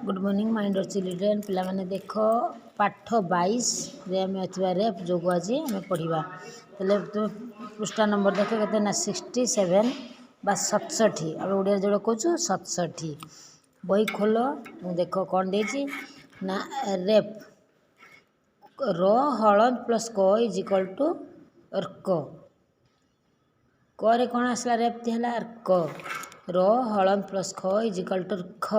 Good morning, my dear children. ପିଲାମାନେ ଦେଖ, ପାଠ 22ରେ ଆମେ ଥିବା ରେଫ୍ ଯୋଗ ଆଜି ଆମେ ପଢ଼ିବା। ତାହେଲେ ତୁମେ ପୃଷ୍ଠା ନମ୍ବର ଦେଖ କେତେ ନା 67 ବା 67। ଆମେ ଓଡ଼ିଆରେ ଯେଉଁଟା କହୁଛୁ 67। ବହି ଖୋଲ, ମୁଁ ଦେଖ କ'ଣ ଦେଇଛି ନା ରେଫ୍। ର ହଳନ୍ତ ପ୍ଲସ୍ କ is equal to ର୍କ। କରେ କ'ଣ ଆସିଲା? ରେଫ୍ ହେଲା କ। ର ହଳନ୍ତ ପ୍ଲସ୍ ଖ is equal to ଖ।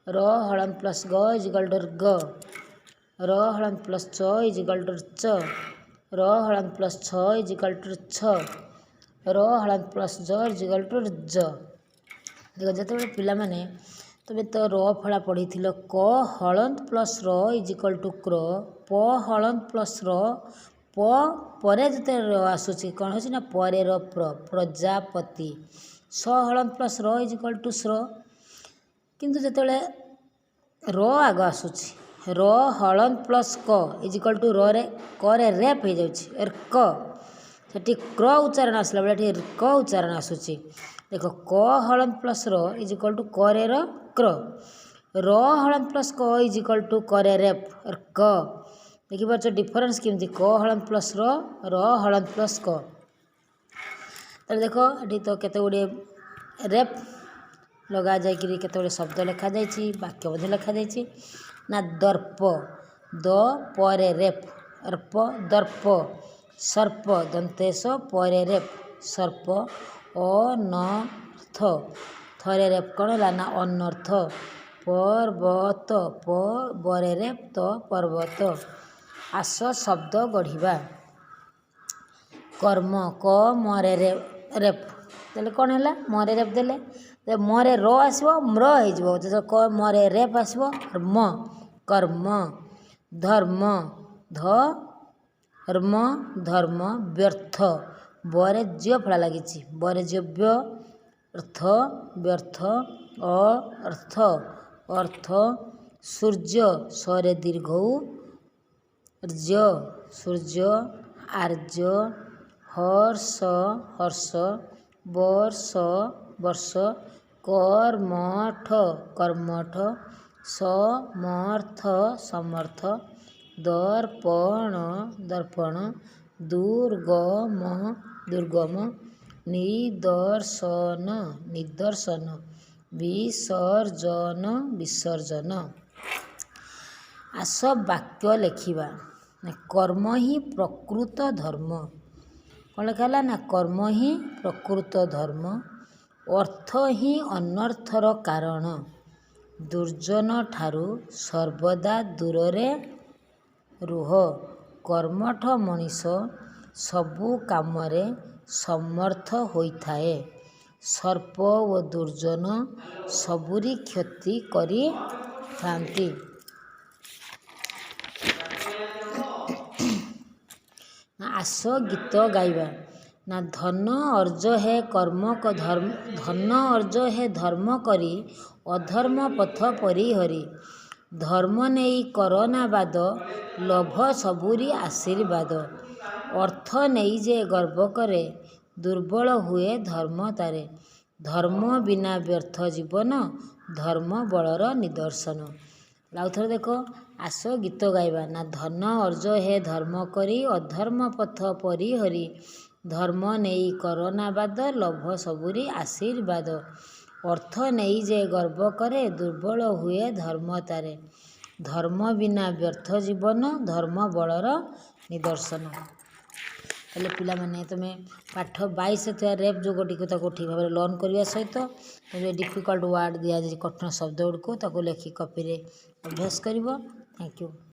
ର ହଳନ୍ତ ପ୍ଲସ୍ ଗ is equal to ଗ। ର ହଳନ୍ତ ପ୍ଲସ୍ ଚ is equal to ଚ। ର ହଳନ୍ତ ପ୍ଲସ୍ ଛ is equal to ଛ। ର ହଳନ୍ତ ପ୍ଲସ୍ ଜ is equal to ଜ। ଦେଖ, ଯେତେବେଳେ ପିଲାମାନେ ତୁମେ ତ ର ଫଳା ପଢ଼ିଥିଲ, କ ହଳନ୍ତ ପ୍ଲସ୍ ର is equal to କ୍ର। ପ ହଳନ୍ତ ପ୍ଲସ୍ ର, ପ ପରେ ଯେତେବେଳେ ର ଆସୁଛି, କ'ଣ ହେଉଛି ନା ପରେ ର ପ୍ର, ପ୍ରଜାପତି। ସ ହଳନ୍ତ ପ୍ଲସ୍ ର is equal to ସ୍ର। କିନ୍ତୁ ଯେତେବେଳେ ର ଆଗ ଆସୁଛି, ର ହଳନ୍ତ ପ୍ଲସ୍ କ is equal to ରରେ, କରେ ରେପ୍ ହେଇଯାଉଛି କ। ସେଠି କ୍ର ଉଚ୍ଚାରଣ ଆସିଲା ବେଳେ ଏଠି କ ଉଚ୍ଚାରଣ ଆସୁଛି। ଦେଖ, କ ହଳନ୍ତ ପ୍ଲସ୍ ର is equal to କରେ ର କ୍ର। ର ହଳନ୍ତ ପ୍ଲସ୍ କ is equal to କରେ ରେପ୍ କ। ଦେଖିପାରୁଛ ଡିଫରେନ୍ସ କେମିତି? କ ହଳନ୍ତ ପ୍ଲସ୍ ର, ର ହଳନ୍ତ ପ୍ଲସ୍ କ। ତାହେଲେ ଦେଖ, ଏଠି ତ କେତେ ଗୁଡ଼ିଏ ରେପ୍ ଲଗାଯାଇକିରି କେତେ ଗୁଡ଼ିଏ ଶବ୍ଦ ଲେଖାଯାଇଛି, ବାକ୍ୟ ମଧ୍ୟ ଲେଖାଯାଇଛି ନା ଦର୍ପ, ଦ ପରେ ରେପ୍ ର୍ପ, ଦର୍ପ। ସର୍ପ, ଦନ୍ତେଶ ପରେ ରେପ୍ ସର୍ପ। ଅନର୍ଥ, ଥରେ ରେପ୍ କ'ଣ ହେଲା ନା ଅନର୍ଥ। ପର୍ବତ, ପ ବରେ ରେପ୍ ତ, ପର୍ବତ। ଆସ ଶବ୍ଦ ଗଢ଼ିବା। କର୍ମ, କ ମରେ ରେପ୍। ତାହେଲେ କ'ଣ ହେଲା? ମରେ ରେପ୍ ଦେଲେ ମରେ ର ଆସିବ, ମ୍ର ହେଇଯିବ। ଯେତେବେଳେ କ ମରେ ରେପ୍ ଆସିବ ମ, କର୍ମ। ଧର୍ମ, ଧ ର୍ମ, ଧର୍ମ। ବ୍ୟର୍ଥ, ବରେ ଜ୍ୟ ଫଳା ଲାଗିଛି, ବରେ ଜ୍ୟ ବ୍ୟ ଅର୍ଥ, ବ୍ୟର୍ଥ। ଅର୍ଥ, ଅର୍ଥ। ସୂର୍ଯ୍ୟ, ସରେ ଦୀର୍ଘ ଉ ର୍ଯ୍ୟ, ସୂର୍ଯ୍ୟ। ଆର୍ଯ୍ୟ। ହର୍ଷ, ହର୍ଷ। ବର୍ଷ, ବର୍ଷ। କର୍ମଠ, କର୍ମଠ। ସମର୍ଥ, ସମର୍ଥ। ଦର୍ପଣ, ଦର୍ପଣ। ଦୁର୍ଗମ, ଦୁର୍ଗମ। ନିଦର୍ଶନ, ନିଦର୍ଶନ। ବିସର୍ଜନ, ବିସର୍ଜନ। ଆସ ବାକ୍ୟ ଲେଖିବା। କର୍ମ ହିଁ ପ୍ରକୃତ ଧର୍ମ। କ'ଣ ଲେଖା ହେଲା ନା କର୍ମ ହିଁ ପ୍ରକୃତ ଧର୍ମ। ଅର୍ଥ ହିଁ ଅନର୍ଥର କାରଣ। ଦୁର୍ଜନ ଠାରୁ ସର୍ବଦା ଦୂରରେ ରୁହ। କର୍ମଠ ମଣିଷ ସବୁ କାମରେ ସମର୍ଥ ହୋଇଥାଏ। ସର୍ପ ଓ ଦୁର୍ଜନ ସବୁରି କ୍ଷତି କରିଥାନ୍ତି। ଆସ ଗୀତ ଗାଇବା। ନା ଧନ ଅର୍ଜ ହେ କର୍ମ, ଧନ ଅର୍ଜ ହେ ଧର୍ମ କରି, ଅଧର୍ମ ପଥ ପରିହରି। ଧର୍ମ ନେଇ କରନା ବାଦ, ଲଭ ସବୁରି ଆଶୀର୍ବାଦ। ଅର୍ଥ ନେଇ ଯେ ଗର୍ବ କରେ, ଦୁର୍ବଳ ହୁଏ ଧର୍ମ ତାରେ। ଧର୍ମ ବିନା ବ୍ୟର୍ଥ ଜୀବନ, ଧର୍ମ ବଳର ନିଦର୍ଶନ। ଆଉ ଥରେ ଦେଖ, ଆସ ଗୀତ ଗାଇବା। ନା ଧନ ଅର୍ଜ ହେ ଧର୍ମ କରି, ଅଧର୍ମ ପଥ ପରିହରି। ଧର୍ମ ନେଇ କରନା ବାଦ, ଲଭ ସବୁରି ଆଶୀର୍ବାଦ। ଅର୍ଥ ନେଇ ଯେ ଗର୍ବ କରେ, ଦୁର୍ବଳ ହୁଏ ଧର୍ମ ତାରେ। ଧର୍ମ ବିନା ବ୍ୟର୍ଥ ଜୀବନ, ଧର୍ମ ବଳର ନିଦର୍ଶନ। ତାହେଲେ ପିଲାମାନେ, ତୁମେ ପାଠ 22 ଥିବା ରେପ୍ ଯୋଗଟିକୁ ତାକୁ ଠିକ୍ ଭାବରେ ଲର୍ନ କରିବା ସହିତ ତୁମେ ଡିଫିକଲ୍ଟ ୱାର୍ଡ଼ ଦିଆଯାଇଛି, କଠିନ ଶବ୍ଦ ଗୁଡ଼ିକୁ ତାକୁ ଲେଖି କପିରେ ଅଭ୍ୟାସ କରିବ। Thank you.